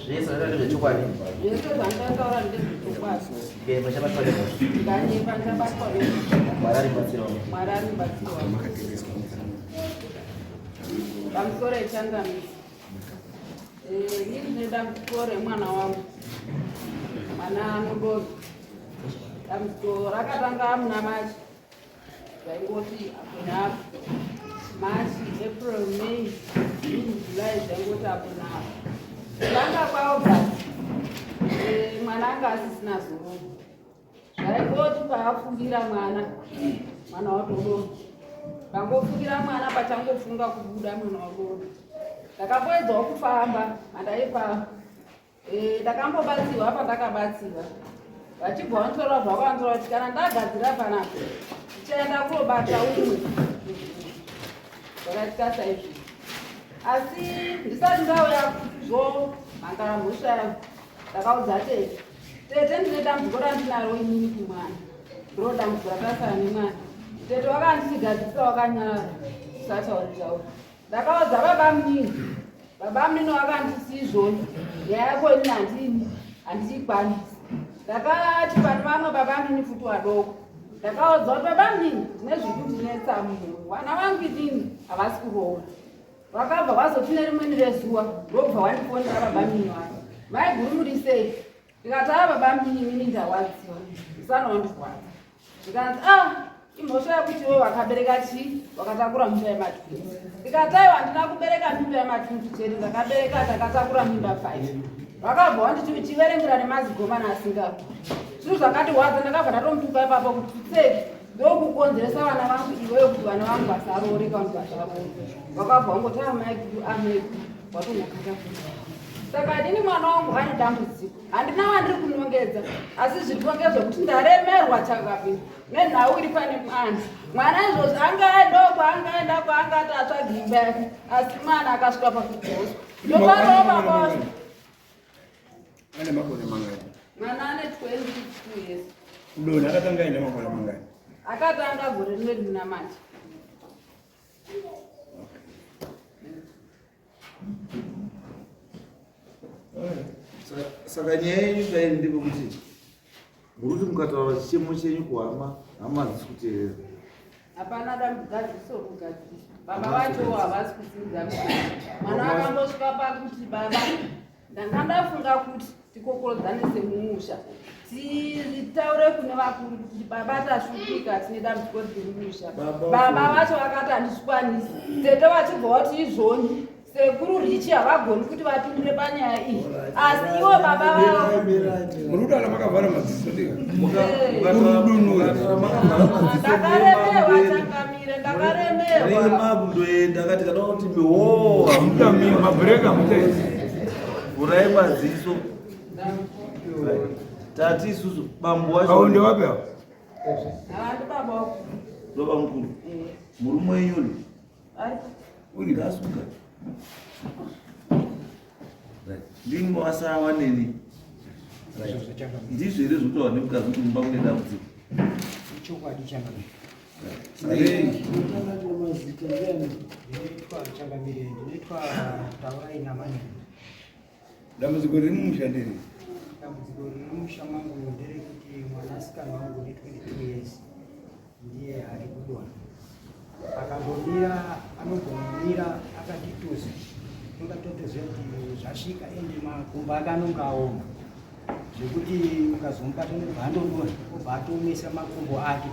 Zvese zvataura ndezvechokwadi. Zvese zvandataura ndezvechokwadi. Ngepa chabatwa nemhosva. Ndanyepa ndichabatwa nemhosva. Mwari ari mubatsiri wangu. Mwari ari mubatsiri wangu. Pamusoro echangamisi. Ini ndine dambudziko remwana wangu. Mwana anodonha. Dambudziko rakatanga muna March. Zvaingoti apo neapo. March, April, May, June, July zvaingoti apo neapo. Kutanga kwaAugust mwana anga asisina zororo. Zvaingoti paafungira mwana, mwana watodonha. Pangofungira mwana pachangofunga kubuda mwana wadonha. Ndakamboedzawo kufamba handaifamba. Ndakambobatsirwa pandakabatsirwa. Vachibva vanditora zvavo vanditora kuti kana ndagadzira panapa ndichaenda kunobata umwe. Zvakaitika saizvozvo. Asi ndisati ndauya kuzomhangara mhosva yangu, ndakaudza tete. Tete, ndine dambudziko randinaro inini kumwana. Ndiro dambudziko ratasara nemwana. Tete wakanditigadzirisa wakanyarara. Usatauri tauri. Ndakaudza baba munini. Baba munini wakanditi izvoni. Nyaya yako inini handini handiikwanisi. Ndakati pane vamwe baba munini futi vadoko. Ndakaudza kuti baba munini ndine zviri kundinetsa mumhuri. Vana vangu inini havasi kuroora. Vakabva vazoti nerimweni rezuva ndobva wandifonera baba munini vangu. Mai guru muri sei? Ndikati aa baba munini inini ndarwadziwa. Musana wandirwadza. Zvikanzi ah imhosva yekuti iwe wakabereka chii wakatakura mimba yematwins. Ndikati aiwa handina kubereka mimba yematwins chete ndakabereka ndakatakura mimba 5. Vakabva wanditi uchiverengera nemazigomana asingakuri. Zvinhu zvakandirwadza ndakabva ndatomutuka ipapo kuti tseki ndokukonzeresa vana vangu iwewe kuti vana vangu vasaroore kana kuti vasaroore. Vakabva wangoti amai guru amai guru watongokata futi. Saka inini mwana wangu ane dambudziko. Handina wandiri kunongedza asi zviripo ngezvekuti ndaremerwa chakapinda nenhau iri pane mwana. Mwana izvozvi angaendako angaendako angati atsvage imba yake asi mwana akasvika pakudzoswa. Ndoparawo baba wacho. Ane makore mangani? Mwana ane 22 years. Kudonha akatanga aine makore mangani? Akatanga gore rimwe muna manje. Saka nyaya yenyu kairi ndepekuti muri kuti mukataura chichemo chenyu kuhama, hama hadzisi kuteerera. Hapana dambudziko kugadzirisa. Baba vacho havasi kusimudza musoro. Mwana akambosvika pakuti baba ndanga ndafunga kuti tikokorodzane semumusha titaure kune vakuru kuti baba tashupika tine dambudziko riri mumusha. Baba vacho vakati handizvikwanisi. Tete vachibva vati izvoni sekuru Richi havagoni kuti vapindure panyaya iyi asi ivo baba vavo Muri kutaura makavhara madziso ndika. Mukataura makavhara madziso Ndakaremerwa changamire, ndakaremerwa. Rema kundoenda akati kana kuti mihowa Hamutamiri mabhureka muchaisi. Vhurai madziso. Tati isusu bambo wacho Awo ndewapi awo? Havandi baba wako. Baba mukuru. Murume wenyu uri Ari uri ngasuka. Ndimi wasawa neni. Ndizvo here zvinotaurwa nemukadzi kuti mumba mune dambudziko? Chokwadi changamire. Ndinoitwa changamire, ndinoitwa Taurai Namani. Dambudziko riri mumusha nderi. Dambudziko riri mumusha mangu nderekuti mwanasikana wangu une 22 years ndiye ari kudonha. Akangomira anogona kumira akati tuzu, toda totoziva kuti zvasvika ende makumbo ake anonge aoma zvekuti ukazomubata unobva andodonha obva atoomesa makumbo ake.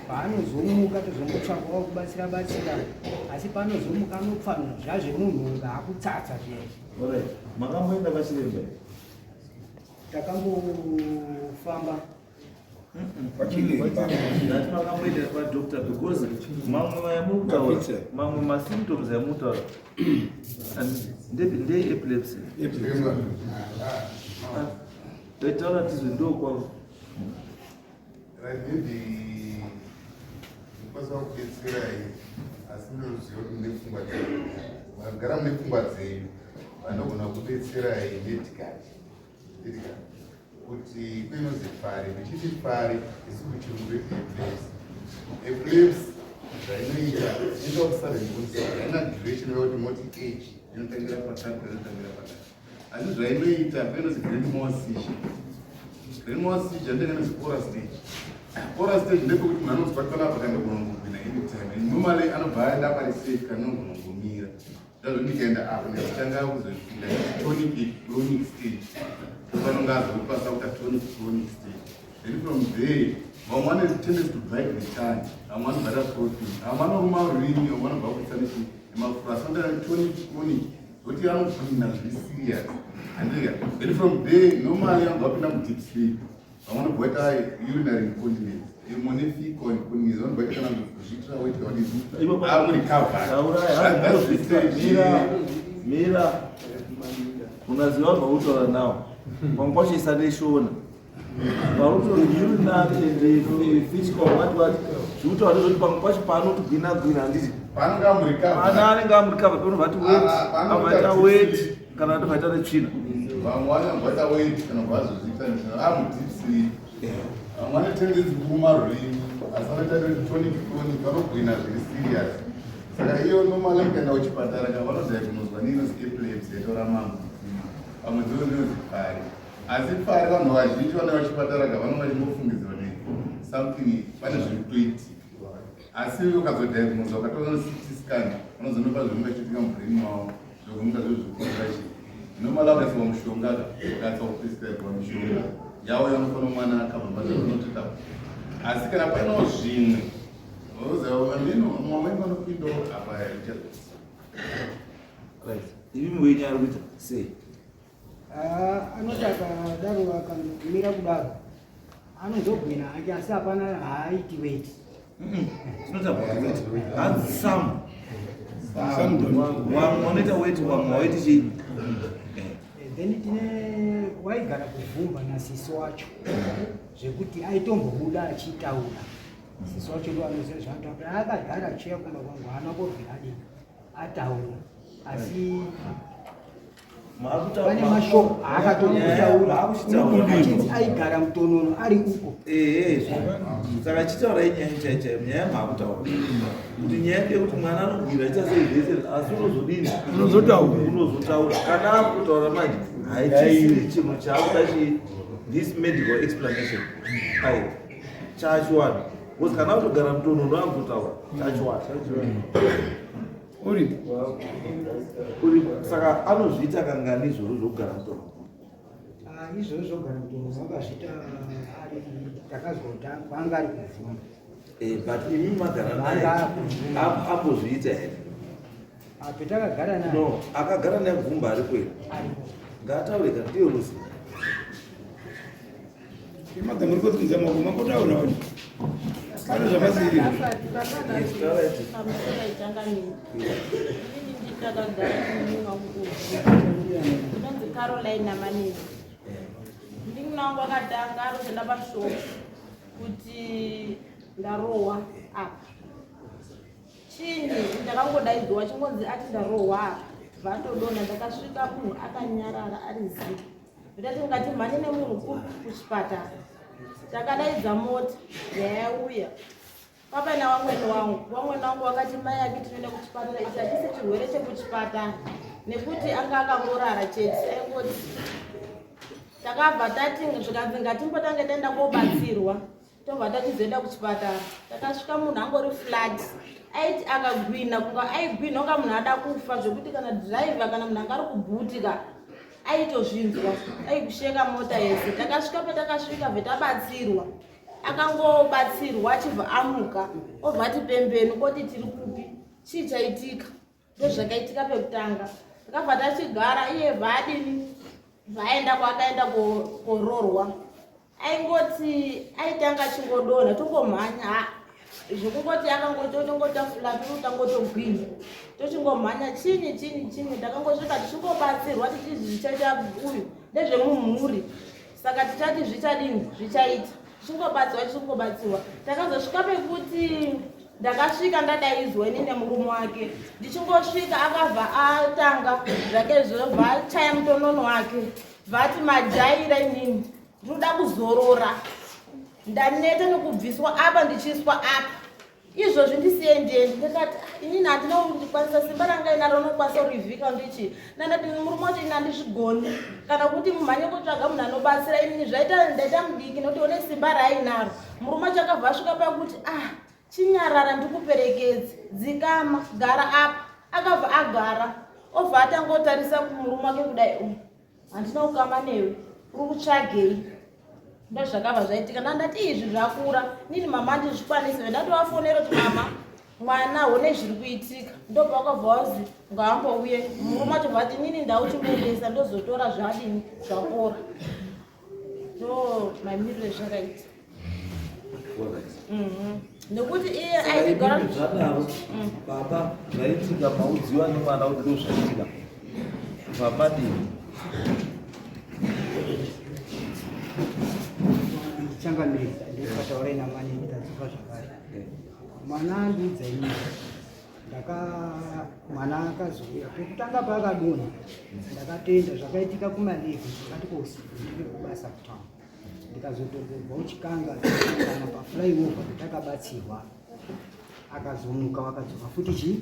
Paanozomuka tozombotsvakawo kubatsira batsira asi paanozomuka anopfanwa zvazvemunhu unga akutsatsa zviya. Alright. Makamboenda kwachiremba? Takambofamba. Kwachiremba. Ndati makamboenda kwadoctor because mamwe ayamutaura Kafitse. mamwe masymptoms ayamutaura nde epilepsy. Taitaura tizwe ndokwavo. Right, maybe ndikwanisa kukubetserai asi ndinoziva kuti mune pfungwa dzenyu makagara mune pfungwa dzenyu vanogona kubetserai medically medically kuti kuinonzi pfari ndichiti pfari isi kuchirungu epilepsy. Epilepsy zvainoita inoita kusudden onset, haina duration yekuti moti age inotangira pakati inotangira pakati. Asi zvainoita painozi grand mal seizure. Grand mal seizure ndenge inozi aura stage. Aura stage ndepekuti munhu anonzwa kuti panapa kandogona kugwina anytime. And normally anobva aenda pari safe kanogona kungomira. Ndazvo ndikaenda apo ndikatanga kuzopinda tonic clonic stage. Ndopanonga azopasa kuita tonic clonic stage. Then from there vamwe vane tendency to bite the tongue, vamwe vanobata protein, vamwe vanoruma rurimi, vamwe vanobva kuisa nemafura. Asi vanoita tonic clonic zvekuti anogwina zviri serious. Handika. Then from there normally anobva apinda mudeep sleep. Vamwe vanobva vaita urinary incontinence. Imwe nefecal incontinence vanobva vaita kana kuzviitira weti kana kudii. Amurecover. That's the stage. Mira, mira. Unaziva vautaura nawo. Pamwe pacho isa neshona. Vautaura urinary and physical what what. Zvikuti ndezvekuti pamwe pacho paanotogwina gwina handiti. Paanonge amurecover. Ana anenge amurecover panobva ati weti. Ah, ah, Abva aita paanoita weti kana atobva aita netsvina. Vamwe vanobva vaita weti kana vazozviita netsvina. Amudeep sleep. Vamwe vane tendency kuruma rurimi asi vanoita tonic clonic vanogwina zviri serious. Saka iyo normally mukaenda kuchipatara kana vanodiagnoswa neinozi epilepsy yatora mambo. Pamwe dzino ndinozi pfari. Asi pfari vanhu vazhinji vanouya kuchipatara ka vanonga vachingofungidzira kuti something pane zviri kutoitika. Asi ukazodiagnoswa ukatora CT scan unozonopa zvinonga zvichiitika mubrain mavo zvokunga zviro zvikuita chii. Normally ukaiswa mushonga ka ukatsa kuprescribe mishonga yauya unofanira mwana akabva pazvinotoita. Asi kana painawo zvimwe unoziva ameno vamweni vanopindawo apa ichazoziva. Right. Imi wenyu ari kuita sei? Ah, anoti akadaro akamira kudaro anozogwina hake asi hapana haaiti weti. It's not about weight. Hanzi some. Wamwe wanoita weti, wamwe waiti chii? Then tine waigara kuvhumba nasisi wacho zvekuti aitombobuda achitaura. Sisi wacho ndo anoziva zvaanotaura. Akagara achiuya kumba kwangu haana kubvira adini ataura asi pane mashoko aakatombotaura achinzi aigara mutonono ari uko. Ehe, saka chitaurai nyaya chai chaiyo, nyaya maakutaura kuti nyaya ndeyekuti mwana anogwira achiita sei zvese, asi unozodini? Unozotaura. Unozotaura. Kana akutaura manje haichisiri chinhu chaakuda chi this medical explanation ai chachiwana because kana akutogara mutonono akutotaura chachiwana. Uripo. Uripo. Saka anozviita kangani izvozvo zvokugara mutonono? Ah, izvozvo zvogara mutonono akazviita ari takazwa kuti anga ari kuvhumba. But imi magara naye Anga akuvhumba. Ambozviita here? Ah, petakagara naye. No, akagara naye kuvhumba ariko here? Ariko. Ngaataure ka ndiyo ruzi. Imadha muri kudzidza mako makotaura wani. Pane zvakasiyana. Yes, taura iti. Pamusoro ichangamiri. Inini nditakagara nemunhu wangu unonzi Caroline Namanini. Ndingu wangu akatanga arikuenda pashopu kuti ndarohwa apa. Chinyi ndakangodaidzwa chingonzi ati ndarohwa apa. Vatodonha ndakasvika munhu akanyarara ari zii. Ndati ngati mhanye nemunhu kuchipatara. Takadaidza mota yaiuya. Papa na wamwene wangu. Wamwene wangu wakati mai ake tinoenda kuchipatara ichi hachisi chirwere chekuchipatara. Nekuti anga akangorara chete. Aingoti takabva tati zvikanzi ngatimbotange taenda kobatsirwa. Tobva tachizoenda kuchipatara. Takasvika munhu angori flat. Aiti akagwina kunga aigwina kunga munhu ada kufa zvekuti kana driver kana munhu anga ari kubhutika aitozvinzwa aikusheka mota yese. Takasvika patakasvika bve tabatsirwa. Akangobatsirwa achibva amuka obva ati pembeni koti tiri kupi chii chaitika. Ndozvakaitika pekutanga. Takabva tachigara iye bva adini bvaenda kwaakaenda kororwa. Aingoti aitanga achingodonha tongomhanya ha zvekungoti akangotongotafula totangotogwina tochingomhanya chinyi chinyi chinyi. Takangosvika tichingobatsirwa tichizi zvichaita uyu ndezvemumhuri saka tichati zvichadini zvichaita tichingobatsirwa tichingobatsirwa. Takazosvika pekuti ndakasvika ndadaidzwa ini nemurume wake. Ndichingosvika akabva atanga zvake zvobva achaya mutonono wake bva ati majaira inini ndinoda kuzorora ndaneta nekubviswa apa ndichiiswa apa. Izvozvi ndisiye ndiende. Ndikati ah, inini handina kundikwanisa simba ranga inaro unokwanisa kurivhika ndichi nandati murume wacho ini handizvigoni kana kuti mumhanye kutsvaga munhu anobatsira inini zvaita ndaita mudiki nokuti one simba raainaro. Murume wacho akabva asvika pakuti ah chinyarara ndikuperekedze dzikama gara apa. Akabva agara obva atangotarisa kumurume wake kudai umu handina kukama newe uri kutsvagei ndozvakabva zvaitika ndandati izvi zvakura nini mama andizvikwanise ndatovafonera kuti mama mwana hone zviri kuitika ndobva wakabva wazi ngaambouye murume acho vati nini ndauchimboendesa ndozotora zvadini zvapora ndo mamiriro ezvakaita mhm. nekuti iye aitigara zvadaro mm. baba zvaitika maudziwa nemwana kuti ndozvaitika pamadini Changamire, ndikataura namani ndadzoka zvakare. Mwana andiudza ini ndaka mwana akazouya pekutanga paakadonha ndakatenda zvakaitika kumalevi ndakati kousiku ndiri kubasa kutown ndikazotongobva uchikanga kana paflyover petakabatsirwa akazomuka vakadzoka futi chii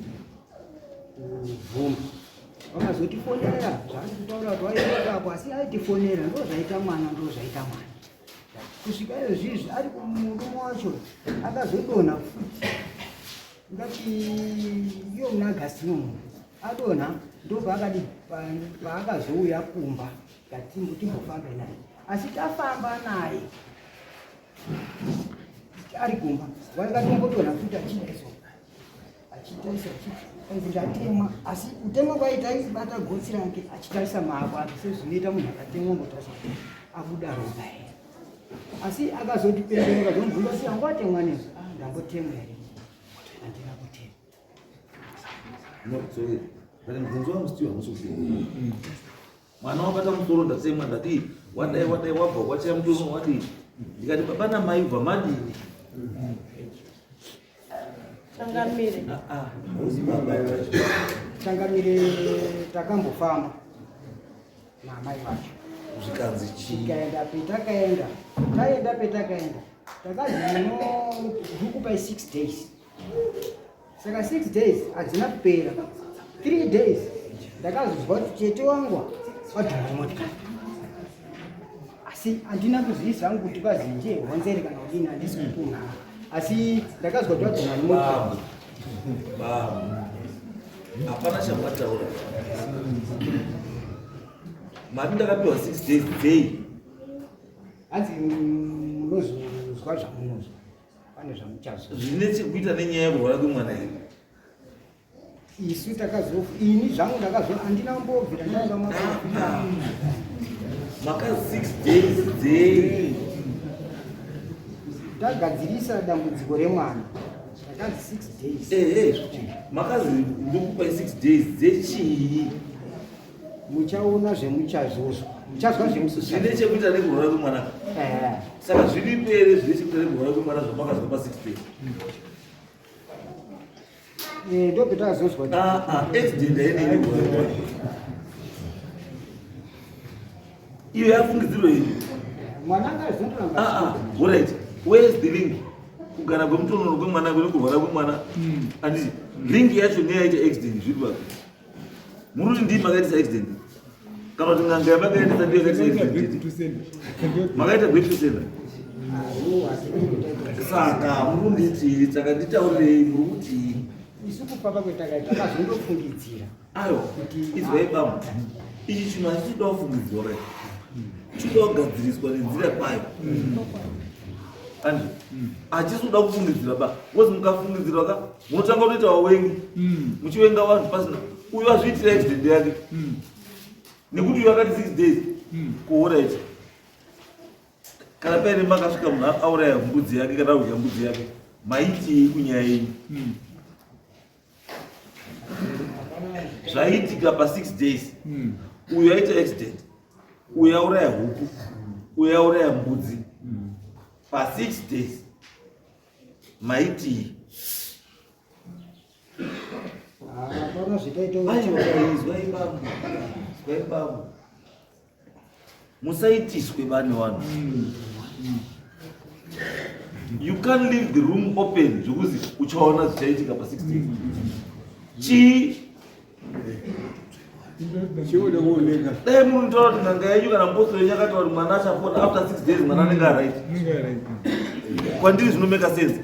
kuvhumba vakazotifonera zvaari kutaura kuti waitokapo asi aitifonera ndo zvaita mwana ndo zvaita mwana kusvika iyo zvizvi ari kumurume wacho akazodonha futi ngati iyo muna agasti nomu adonha ndopaakadi paakazouya kumba ngatimbofambe naye asi tafamba naye ari kumba waikatombotonha futi achiiso achitarisa achiti ndatemwa asi kutemwa kwaita aibata gotsi rake achitarisa maako ake sezvinoita munhu akatemwa ngotarisa kuti abuda ropa here asi akazoti pembenuka zomubvunza si angu atemwa nezvo ah, ndambotemwa here handina kutemwa no sorry but mubvunzo wangu still hamusi kupindura mwana wabata musoro ndatemwa ndadii wadai wadai wabva kwachaya mutoro wadii ndikati baba namai bva madini Changamire. Ah, ah, hauzi baba Changamire takambofamba naamai vacho zvikanzi chii tikaenda petakaenda taenda petakaenda takazi munokupai 6 days saka 6 days hadzina kupera 3 days ndakazozwa kuti tete wangu wadhuma motikari asi handina kuzivisa hangu kuti kwazinje honzeri kana kudini handisi kupumha asi ndakazwa kuti wadhuma motikari Babu, hapana chamataura. Mari ndakapiwa 6 days dzei? Hanzi munozozwa zvamunozwa. Pane zvamuchazwa. Zvine chekuita nenyaya yekurwara kwemwana here? Isu takazo ini zvangu ndakazo handina kumbobvira ndaenda maprofita. Maka 6 days dzei? Tagadzirisa dambudziko remwana. Takanzi 6 days. Ehe, makazi ndokupai 6 days dzechii? Muchaona zvemuchazozwa. Muchazwa zvemuchazozwa. Zvine chekuita nekurwara kwemwana. Eh. Saka zviripo here zvine chekuita nekurwara kwemwana zvamakazwa pa 6 days? Eh, ndopetazozwa. Ah, ah, accident hainei nekurwara kwemwana. Iyo yafungidzirwa iyi. Mwana akazondoramba. Ah, ah, all right. Where is the link? Kugara kwemutonoro kwemwana kwekurwara kwemwana. Anditi link yacho neyaita accident zviri papi? Muri kuti ndii makaitisa accident? Kana kuti n'anga yamakaendesa ndiyo yakaitisa accident? Makaita back to sender? Saka muri kunditi, saka nditaurirei muri kuti Isu kufamba kwetakaita takazondofungidzira. Aiwa, izwai bambo. Ichi chinhu hachitoda kufungidzirwa kai. Chinoda kugadziriswa nenzira kwayo. Andi, hachisi kuda kufungidzira ba. Because mukafungidzirwa ka, munotanga kutoita wawengi. Muchiwenga vanhu pasina. Uyu azviitira accident yake. Nekuti uyu akati 6 days. Kuhora ichi. Kana paine makasvika munhu auraya mbudzi yake kana kudya mbudzi yake, maitii kunyaya yenyu? Zvaiitika pa 6 days. Uyu aita accident, uyu auraya huku, uyu auraya mbudzi pa 6 days. Maitii? Hapana zvitaita. Aiwa, izwai babu, izwai babu. Musaitiswe bani vanhu. You can't leave the room open zvekuzi uchaona zvichaitika pa 6 days. Chii? Dai munotaura kuti n'anga yenyu kana mboso yenyu akataura kuti mwana achapona after 6 days mwana anenge aright. Kwandiri zvinomeka sense.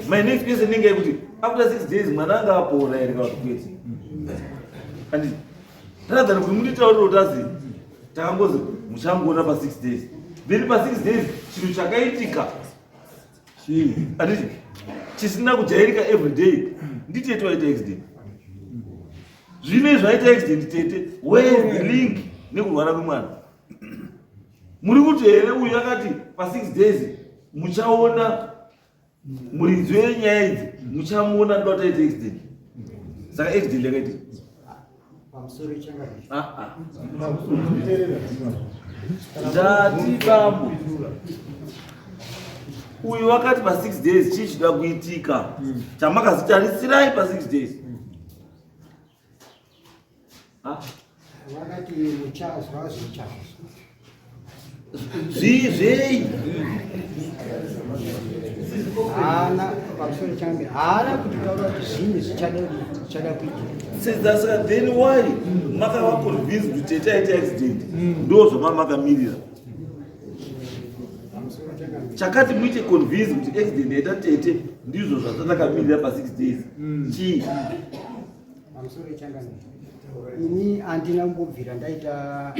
My next question inenge yekuti after 6 days mwana anga apora here kana kuti kwete. Anditi rather than kuti munditaurire kuti azi takangozi muchangoona pa 6 days. Then pa 6 days chinhu chakaitika anditi chisina kujairika every day nditete waita accident. Zvino izvi vaita accident tete, where is the link nekurwara kwemwana? Muri kuti here uyu akati pa 6 days muchaona muridzi wenyaya idzi, muchamuona ndoda taita accident. Saka accident yakaitika Pamusoro changamire. Ah, ah. Ndati bambo uyu wakati pa 6 days chii chida kuitika chamakazitarisirayi pa 6 days? Ah, Vakati muchazwa zvichazwa. Zvii zvei? Haana, pamusoro changamire, haana kutitaura kuti zvinyi zvichada zvichada kuitika. Saka then why makava convince kuti tete aita accident ndo zvamamakamirira? Pamusoro changamire. Chakati muite convince kuti accident yaita tete ndizvo zvatakamirira pa 6 days chii? Pamusoro changamire, ini handina kumbobvira ndaita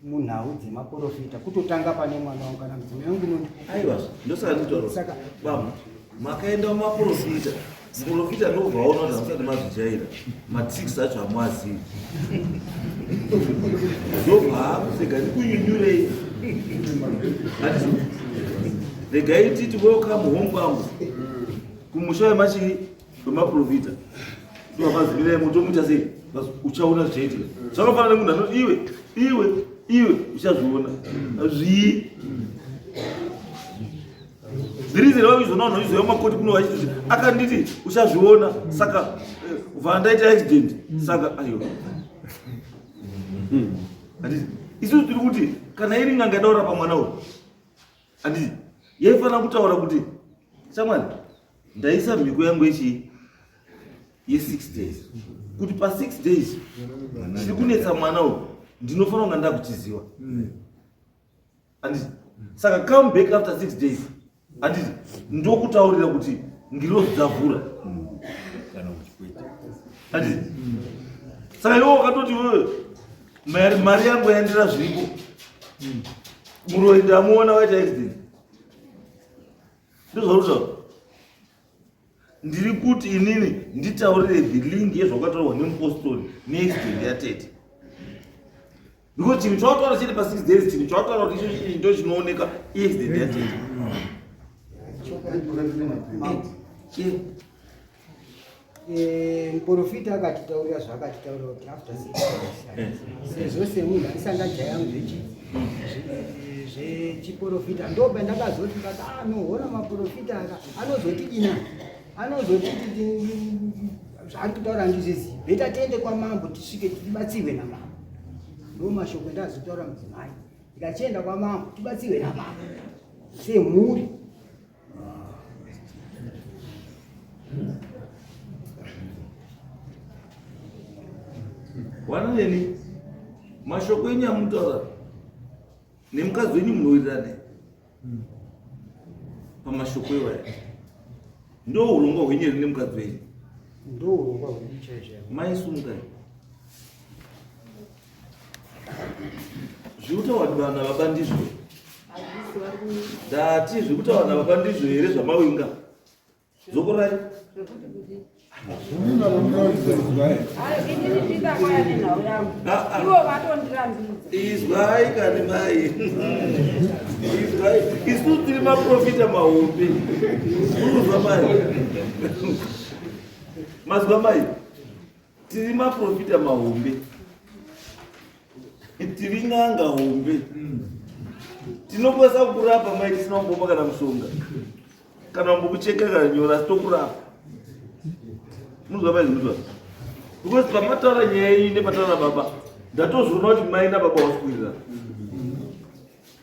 munhau dzemaprofita kutotanga pane mwana wangu kana mudzimai wangu unondi. Aiwa, ndosaka nditaura. Baba, makaenda mumaprofita, muprofita ndobva aona kuti hamusati mazvijaira, matricks acho hamuazivi, ndobva akusega ndikunyunyurei. Handiti regai titi welcome home kwangu kumusha wemachii wemaprofita, ndovamazivirai motomuita sei? Basi uchaona zvichaitika. Zvakafanana nemunhu anoti iwe, iwe, iwe uchazviona zvii. The reason why izvona vanhu vachizoya mumakoti kuno vachiti akanditi uchazviona, saka bva ndaita accident, saka aiwa. Handiti isusu tiri kuti kana iri n'anga ida kurapa mwana uyu, handiti yaifanira kutaura kuti shamwari, ndaisa mhiko yangu yechii ye6 days, kuti pa6 days chiri kunetsa mwana uyu ndinofanira kunga ndakuchiziva, handiti? Saka come back after 6 days, handiti ndokutaurira kuti ngirozi dzavhura, handiti? Saka iwe wakatoti wewe mari yangu yaendera zviripo, muroyi ndamuona waita accident, ndozvauri. Ndiri kuti inini nditaurire the link yezvakataurwa nemupostori neaccident yatete, because chinhu chawataura chete pa6 days, chinhu chawataura kuti icho ichi ndo chinooneka iaccident yatete. Muprofita akatitaurira zvaakatitaurira kuti after 6 days, sezvo semunhu andisanga yangu zvechiprofita, ndo pandakazoti ndikati anohona maprofita aka anozotidina, anozotiti zvaari kutaura handizvizivi, better tiende kwamambo tisvike tibatsirwe namambo. Ndo mashoko endazotaura mudzimai, ndikachienda kwamambo tibatsirwe namambo semhuri. Wana neni mashoko enyu amutaura nemukadzi wenyu munowirirane pamashoko iwaya, ndo urongwa hwenyu here nemukadzi wenyu? Ndo urongwa hwedu chaizvo. Maisungai zviri kutaura nababa ndizvo? Hazvisi vari Ndati zviri kutaura nababa ndizvo here zvamawinga? Dzokorai. Zvekuti kuti ayo inini ndingakwaya nenhau yangu. Ah, ah. Ivo vatondirambidza. Izwai kani mai, izwai, isu tiri maprofita mahombe. Uruzwa mai, mazwa mai, tiri maprofita mahombe, tiri n'anga hombe, tinokwanisa kurapa mai tisina kumbomba kana mushonga kana kumbokucheka kana nyora, asi tokurapa. Munozwa mai zvinozwa? Because pamataura nyaya iyi nepataura baba, ndatozviona kuti mai nababa vasi kuwirirana,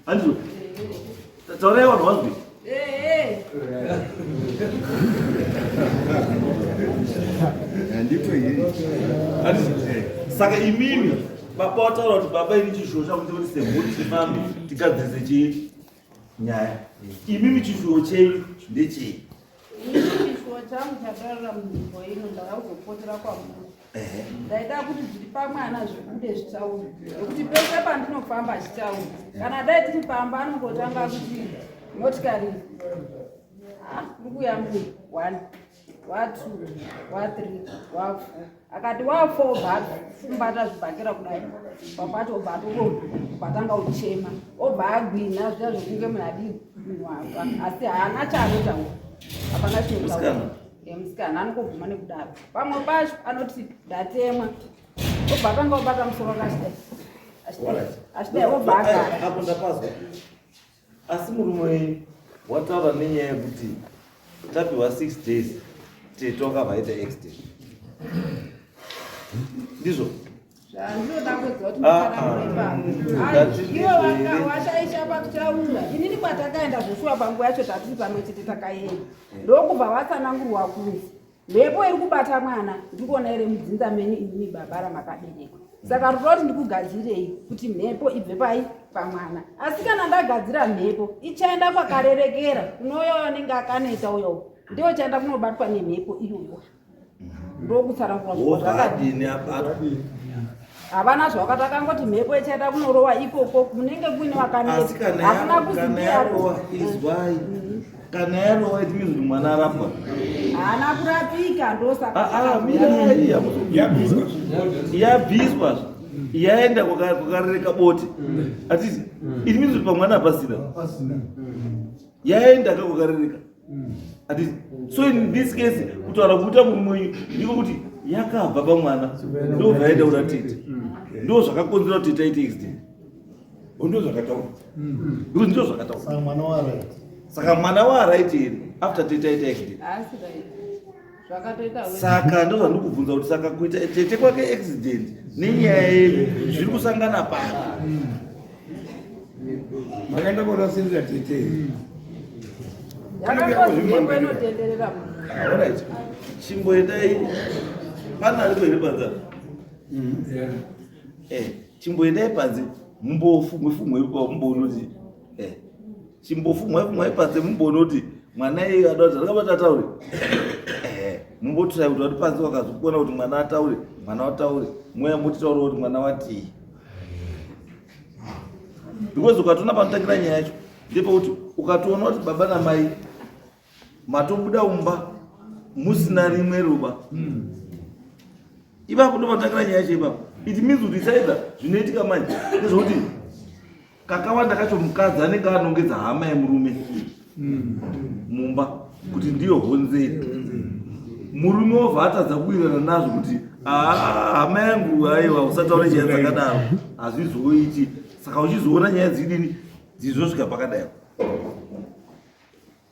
handizvo? Taurai vanhu vazwi. Ehe. Saka imimi baba wataura kuti baba ini chishuwo changu chekuti semhuri tifambe tigadzirise chii nyaya. Imimi chishuwo chenyu ndechei? Chishuwo changu chadarira munzvimbo ino ndakazopotera kwamuri. Ndaida kuti zviri pamwana zvibude zvitaure nekuti pese pandinofamba achitaura kana dai tiri pamba anongotanga kuti motikari kuri kuuya munhu one wa two wa three wa four akati wa four obva afumbata zvibhakera kudai papacho obva atobva atanga kuchema obva agwina zviya zvekunge munhu adii munhu afa asi haana chaanotaura hapana chinotaura musikana anongobvuma nekudaro pamwe pacho anoti ndatemwa obva atanga kubata musoro akachidai achidai obva agara apo ndapazwa asi murume wenyu wataura nenyaya yekuti tapiwa 6 days tete wakabva aita accident ndizvo Zvandinoda kuziva kuti mutsananguro ipapo. Iwe washaisha pakutaura. Inini kwatakaenda zveshuwa panguva yacho tatiri pamwe chete takaenda. Ndokubva watsanangurwa kunzi mhepo iri kubata mwana ndikuona iri mudzinza menyu inini baba ramakaberekwa. Saka rudo kuti ndikugadzirei kuti mhepo ibve pai pamwana. Asi kana ndagadzira mhepo ichaenda kwakarerekera kunouya anenge akaneta uyo. Ndiyo ichaenda kunobatwa nemhepo iyoyo. Ndokutsanangura zvakadini abatwa havana zvawakati akangoti mhepo ichaenda kunorowa ikoko kunenge kuine vakaneta hakuna kuziyarowa izwai kana yarowa it means kuti mwana arapwa haana kurapika ndosaka mirai yabviswa yaenda kwakarereka bote atiti it means kuti pamwana hapasina yaenda kakwakaririka atiti so in this case kutaura kuita murume wenyu ndiko kuti yakabva pamwana ndobva yaenda kuna tete ndo zvakakonzera kuti tete aite accident ndo zvakataura because ndo zvakataura saka mwana waaright here after tete aita accident saka ndo zvandikubvunza kuti saka kuita tete kwake accident nenyaya yenyu zviri kusangana papi makaenda korasirira tete yakakoinotenderera alright chimboendai pana aripo here panze chimboendai panze mumbofumwe fumwe mumboona kuti chimbofumwe fumwe panze mumboona kuti mwana iye ada kuti ndakabata ataure mumbotirai kuti wati panze wakazokona kuti mwana ataure mwana wataure mweya motitaura kuti mwana watii because ukatoona panotangira nyaya yacho ndepekuti ukatoona kuti baba namai matobuda umba musina rimwe ruba ipapo ndo panotangira nyaya yacho ipapo it means kuti isaidha zvinoitika manje ndezvekuti kakawanda kacho mukadzi anenge anongedza hama yemurume mumba kuti ndiyo honzeri murume wobva atadza kuwirirana nazvo kuti hama yangu aiwa usataure nyaya dzakadaro hazvizoiti saka uchizoona nyaya dzidini dzizosvika pakadai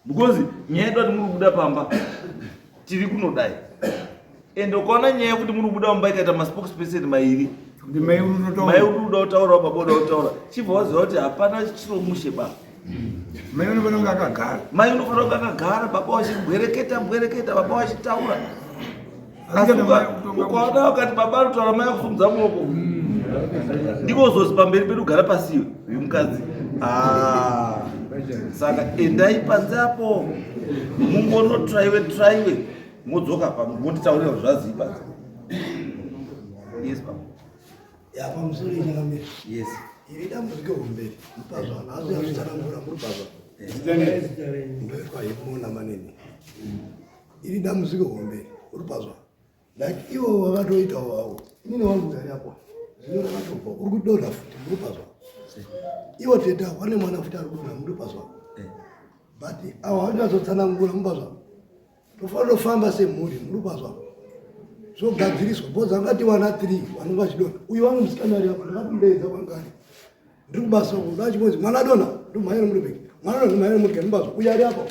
because nyaya yedu ati muri kubuda pamba tiri kunodai ende ukaona nyaya yekuti muri kubuda mumba ikaita maspokesperson mairi mai uri kuda kutaura baba uda kutaura chibva waziva kuti hapana chiro mushe baba mai unofanira kunge akagara mai unofanira kunge akagara baba wachibwereketa bwereketa baba wachitaura ukaona ukati baba anotaura mai akusumudza muoko ndiko uzozi pamberi pedu kugara pasiwe uyu mukadzi saka endai panze apo mungonotraiwe traiwe modzoka pa monditaurira zvazii panze yes baba ya pamusoro inyakamira yes iri dambudziko hombe mupazvana asi azvitsanangura muri pazva ndoitwa himona manini iri dambudziko hombe uri pazva like ivo vakatoitawo havo inini wangu gari apo zvino rakatobva uri kudonha futi muri pazva ivo teta wane mwana futi ari kudonha muri pazva but avo havanyatsotsangura mupazva tofanira kufamba semhuri muri pazva zvogadziriswa because angati wana 3 vanenge vachidonha uyu wangu musikana ari apa ndakatomudeedza kwangari ndiri kubasa uko ndachibonzi mwana adonha ndomhanyira muribheki mwana adonha ndomhanyira muribheki mubazwa uyu ari apa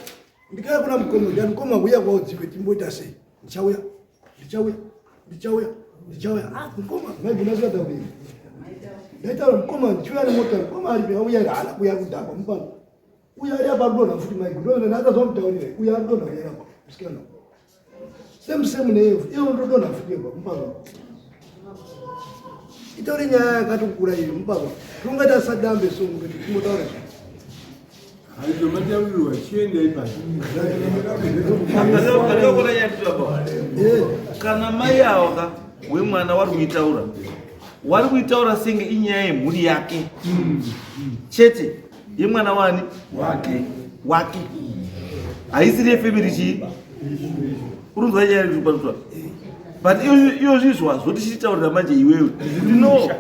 ndikauya kuna mukoma ndikati mukoma uya kwaudzikwe timboita sei ndichauya ndichauya ndichauya ndichauya ah mukoma maigona sikatauriri ndaitaura mukoma ndichiuya nemota mukoma aripi auya haana kuuya kudhakwa mupano Uyo ari apa arikudonha futi maiguru. Ndozvona ndakazomutaurira. Uyo arikudonha uyo apa. Musikana. Same same neye futi. Iwe ndodonha futi iwe mupazwa. Itori nyaya yakatokura iyi mupazwa. Tinongaita sadambe so kuti tingotaura zvinhu. Haizvo mataurirwa chiendai pasi. Kana mai awa ka wemwana wari kuitaura wari kuitaura senge inyaya yemhuri yake chete yemwana wani wake wake haisiri yefamily chii urunzwa nyaya iripatua but iyo zvizwa zvotichitaurira manje iwewe kuti no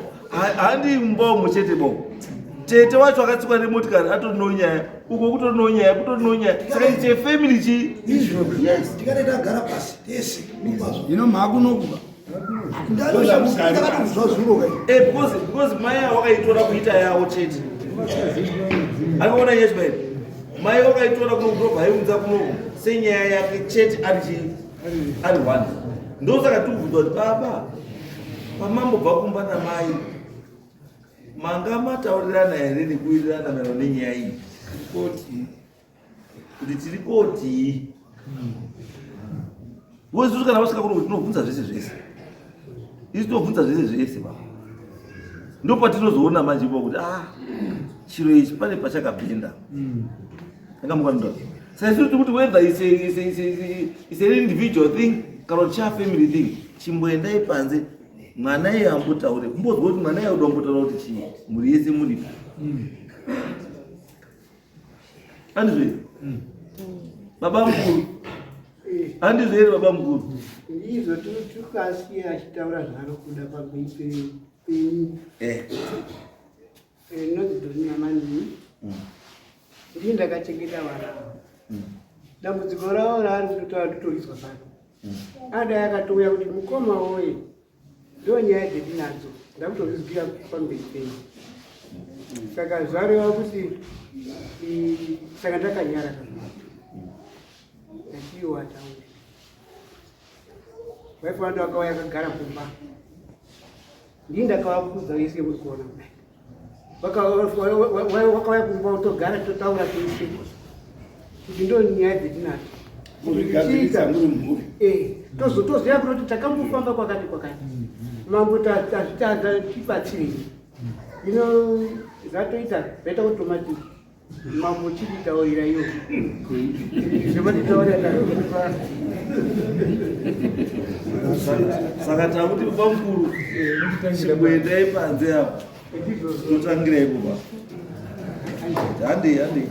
handi mumba umo chete bo tete wacho akatsikwa nemotikari atorino nyaya uko kutorino nyaya kutorino nyaya saka ichi chefamily chii yes tikati tagara pasi tese ino maakunokuva Eh, because mai avo wakaitora kuita yavo chete akaona nyaya chibairi mai wakaitora kuno kutobva aiunza kunoku senyaya yake chete ari chii ari one ndosaka tikubvunza kuti baba pamambobva kumba namai manga mataurirana here nekuwirirana maererano nenyaya iyi kuti tiri kotii because isusu kana vasvika kuno tinobvunza zvese zvese isu tinobvunza zvese zvese baba ndopatinozoona manje ipo kuti ah chiro ichi pane pachakabhenda angamukanunda saka isu tiri kuti whether is an individual thing kana kuti chafamily thing chimboendai panze mwana iye ambotaure kumbozwa kuti mwana iye uda kumbotaura kuti chii mhuri yese muripo Handizvo here? Baba mukuru. Handizvo here baba mukuru? Ndizvo tukasiya achitaura zvaari kuda pamberi penyu. Eh. Eh, Ndinonzi Dorina Manini. Ndini ndakachengeta vana ava. Dambudziko ravo raari kutotaura ndotorizwa pano. Adai akatouya kuti mukoma woye ndo nyaya dzetinadzo ndakutozvizwira pamberi penyu saka zvareva kuti saka ndakanyara ndachiiwa ataure waifanira kuti akauya akagara kumba ndii ndakavakudza vese muri kuona kudai Wakauya kumba utogara totaura tese kuti ndo nyaya dzetinadzo muzvigadzirisa muri mhuri eh, tozotoziva kuti takambofamba kwakati kwakati mambo tazvitadza tibatsirei ino zvatoita zvaita automatic Mambo chititaurira iyo. Zvematitaurira takupa. Saka takuti baba mukuru chimboendai panze apo. Totangira ipo ba. Handei handei.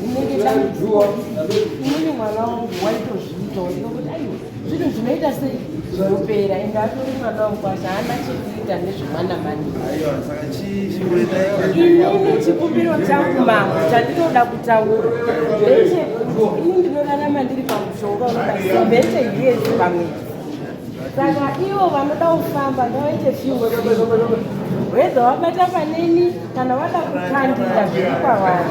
Inenge dambudziko inini mwana wangu waitozviitawo ndinokuti aiwa zvinhu zvinoita sei zvinopera ende atori mwana wangu kwasha haana chekuita nezvemwana mani inini chikumbiro changu mambo chandinoda kutaura ndechekuti ini ndinorarama ndiri pamushonga unoda 70 years pamwedzi saka ivo vanoda kufamba ngavaite few whether wabata paneni kana wada kukandira zviri kwavari.